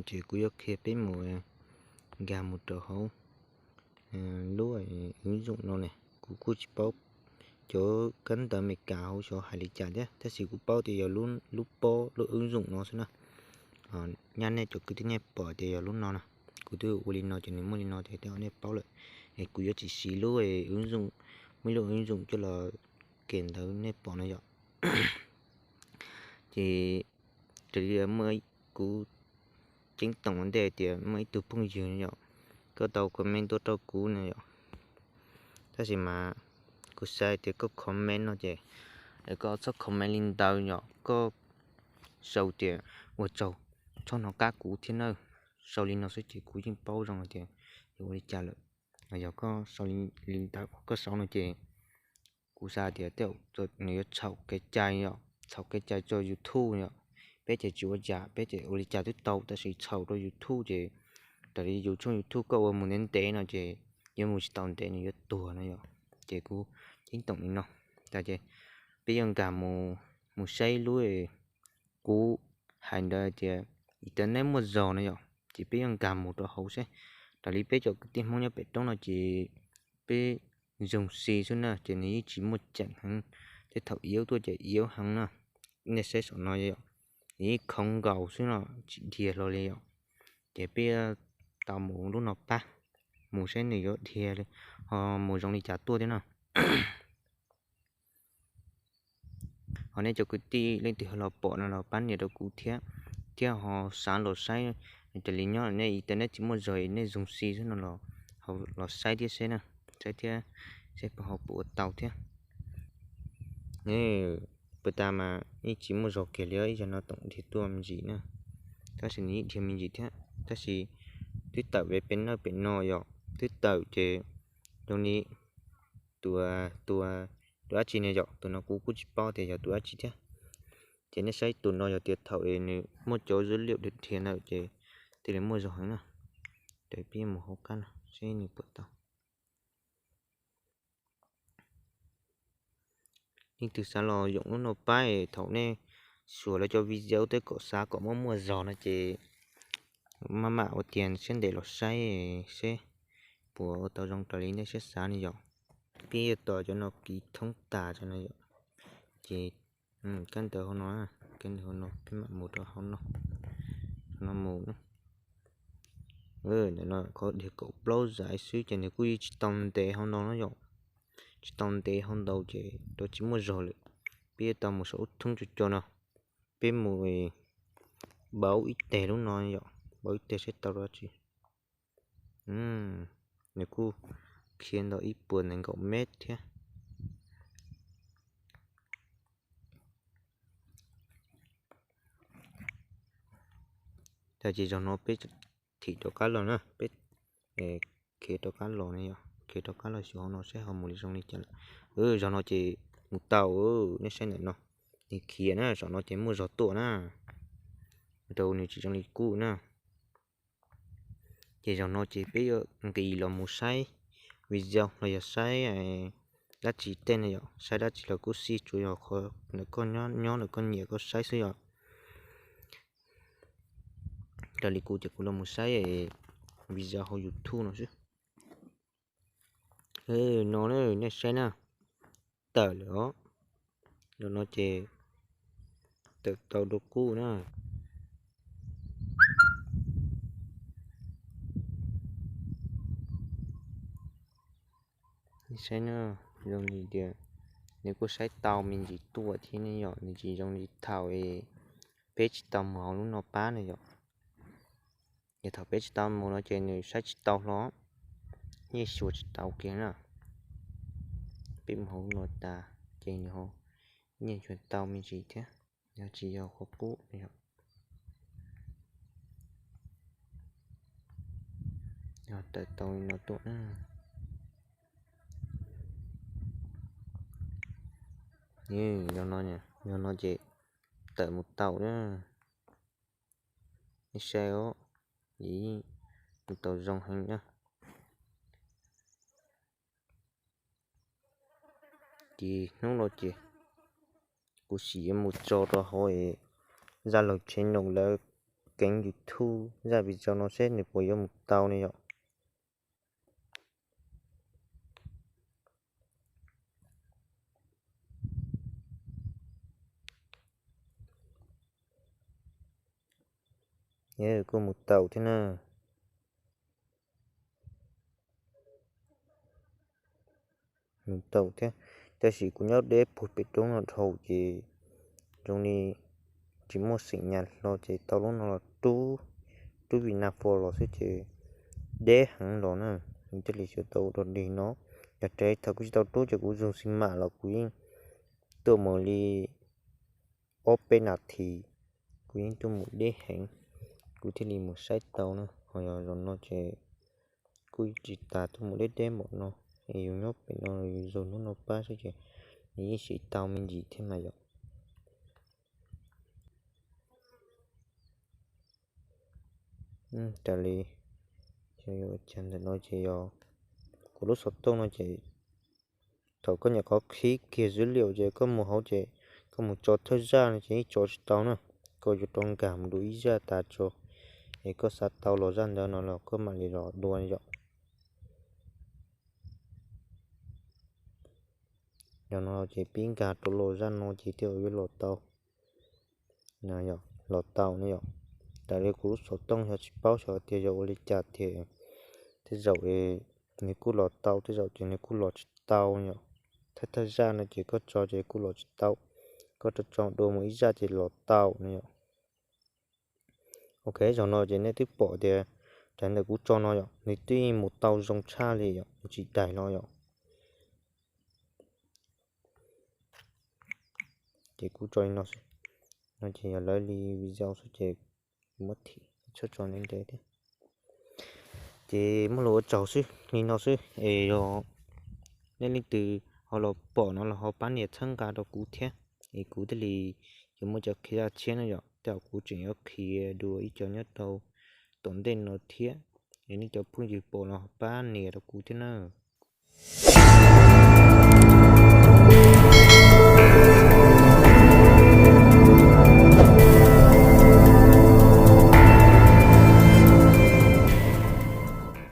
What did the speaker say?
Ces kuv yuav qhia peb mus nkag mus rau hauv lub ứng dụng no ne. Kuv kuj tsis paub cov kab ntawv Amelikas hauv xyov hais li cas thiab, tab sis kuv paub tias yog lub pob lub ứng dụng no xwb na. Nyab nej cov kwv tij nej pom tias yog lub no na. Kuv twb ua li no ces nws muaj li no ces tej zaum nej paub lawm. Es kuv yuav tsis siv lub ứng dụng, muaj ib lub ứng dụng coj los kèm ntawv nej pom no yom. Ces raws li muaj, kuv ceeb toom ua ntej tias muaj ib tug phooj ywg yom, koj tau comment tuaj rau kuv no yom. Tab sis mas kuv xav tias koj comment no ces koj txhob comment li ntawd yom, koj sau tias ua tsaug, txhob hnov qab kuv thiab na. Sau li no xwb ces kuv yeej paub zoo tias yog ua li cas lawm. Yog koj sau li ntawd koj sau no ces kuv xav tias tej zaum nws yuav txhaum kev cai yom, txhaum kev cai rau YouTube yom. Peb ces tsis ua cas, peb ces ua li cas twb tau, tab sis txhaum rau YouTube ces raws li yus tshooj YouTube koj ua mus ntev ntev no ces yuav mus tsis tau ntev nws yuav tuag no yom. Ces kuv ceeb toom li no. Tas ces peb yuav nkag mus saib lub, kuv hais ntawd tias internet muaj zog no yom, ces peb yuav nkag mus rau hauv seb. Raws li peb cov kwv tij Hmoob nyob pem roob no ces peb zoo si xwb na, ces nws yeej tsis muaj ceem heev. Tej thaum iab tuaj ces iab heev na. Nej saib saum no yom, nws yeej khoov nkaus xwb no, tsis dhia hlo li yom. Ces peb tau mus lub no pab, mus saib nws yuav dhia li, ho mus zoo li cas tuaj thiab na. Ho nej cov kwv tij leej twg ho los pom no los pab nias rau kuv thiab, thiab ho xav los saib, raws li nyob nej internet tsis muaj zog nej zoo si xwb no los, los saib thiab seb na, saib thiab seb puas ho puas ua tau thiab. Puas tas mas yeej tsis muaj zog kiag li, ib zaug no toom dhia tuaj me ntsis na, tab sis nws yeej dhia me ntsis thiab, tab sis twb tawm pem pem no pem no yom, twb tawm ces zoo li tus, tus, tus dab tsi ne yom, tus no kuv kuj tsis paub tias yog tus dab tsi thiab. Ces nej saib tus no yog tias thaum nws muaj cov dữ liệu dhia ntawd ces thiaj li muaj zog heev na. Ces peb mus hauv qab no seb nws puas tau. Leej twg xav los yoom lub no pab, thaum nej xuas lawv cov video tej kom xav kom muaj muaj zog no ces maj mam ua tiag siab ntev los saib seb puas ua tau zoo raws li nej siab xav no yom. Peb yuav tos cov no kiv thoob tas no yom. Ces kab ntawv hauv no, kab ntawv hauv no peb mam mus rau hauv no, no mus. Ntawm no qhov dhia kaum plaub zaiv xwb ces nws kuj yeej tsis tau ntev hauv no no yom. Tsis tau ntev hauv ntau ces rau tsis muaj zog lawm. Peb yuav tau mus saum ub thoob co co no. Peb mus pauv ib teg lub no yom, pauv ib teg saib tau dab tsi. Nws kuj khiav ntau ib puas nees nkaum mev thiab. Ces zaum no peb thim rov qab los na, peb khiav rov qab los ne yom, khiav rov qab los xyuas hauv no saib ho mus li zoo li cas lawm. Zaum no ces mus tau, nej saib ntawm no, nws khiav na, zaum no ces muaj zog tuaj na, rau nws tsis zoo li qub na. Ces zaum no ces peb yuav nqis los mus saib video los yog saib dab tsi tej ne yom, saib dab tsi los kuj xij, tsuas yog qhov ntawm koj nyob ntawm koj nyiam koj saib xwb yom. Raws li kuv ces kuv los mus saib video hauv YouTube no xwb. No nej saib na, tawm lawm os. Zaum no ces tawm tau dua kuj na. Saib na, zoo li tias nws kuj saib tau me ntsis tuaj thiab ne yom, nws tsis zoo li thaum peb tsis tau mus hauv lub no pab ne yom. Yog thaum peb tsis tau mus no ces nws saib tsis tau hlo, yeej xyuas tsis tau kiag na. Peb mus hauv lub no tas ces nws ho yeej xyuas tau me ntsis thiab, yog tsis yog qhov qub yom. Yog tawm tau li no tuaj na. Yog no, yog no ces tawm mus tau na. Nej saib os, yeej mus tau zoo heev na. Ces hnub no ces kuv sim yuav mus tso rau hauv Zalo channel lawv keev YouTube zaj video no seb nws puas yuav mus tau ne yom. Kuj mus tau thiab na. Mus tau thiab, tab sis kuv nyob deb puag pem roob no dhau ces zoo li tsis muaj xeem nyas hlo ces tau lub no los rub, rub Vinaphone los xwb ces deb heev los na. Nws thiaj li xyuas tau ua dog dig no. Yog raws thaum kuv tsis tau rub ces kuv zoom xi mam los kuv yeej tuaj mus li ob peb nas this, kuv yeej tuaj mus deb heev, kuv thiaj li mus saib tau na. Ho yog zaum no ces kuj tsis tas tuaj mus deb deb npaum no, es yus nyob pem no yus zaum hnub no pab xwb ces nws yeej siv tau me ntsis thiab mas yom. Raws li, ntawm no ces yog kuv lub xov tooj no ces thaum koj nyuam qhuav qhib kiag dữ liệu ces koj mus hauv ces koj mus tso thawj zaj no ces yeej tso tsis tau na. Koj yuav rov nkag mus dua ib zaj tas tso, es koj xa tau los zaj ntawd no los koj mam li los dua yom. Yog no ces pib nkag rau los zaj no ces thiaj yuav los tau. Los tau ne yom. Raws li kuv lub xov tooj yog tsis paub xyov tias yog ua li cas tiag, tej zaum nws kuj los tau, tej zaum ces nws kuj los tsis tau yom. Thawj thawj zaj no ces koj tso ces kuj los tsis tau, koj tso tso dua mus ib zaj ces los tau ne yom. Ok, zaum no ces nej twb pom tias raws ntawm kuv tso no yom, nws twb mus tau zoo tshaj li yom, nws tsis daig los yom. Ces kuv tso li no xwb, no ces yog lawv li video xwb ces muab thim, txhob tso ntev ntev thiab. Ces muaj lus ua tsaug xwb li no xwb es yog nej leej twg ho los pom no los ho pab nias txhawb nqa rau kuv thiab, es kuv thiaj li yuav muaj cov qhia zaj tshiab no yom. Tej zaum kuv tseem yuav qhia dua ib co nyob rau tom ntej no thiab, es nej cov phooj ywg pom los ho pab nias rau kuv thiab na.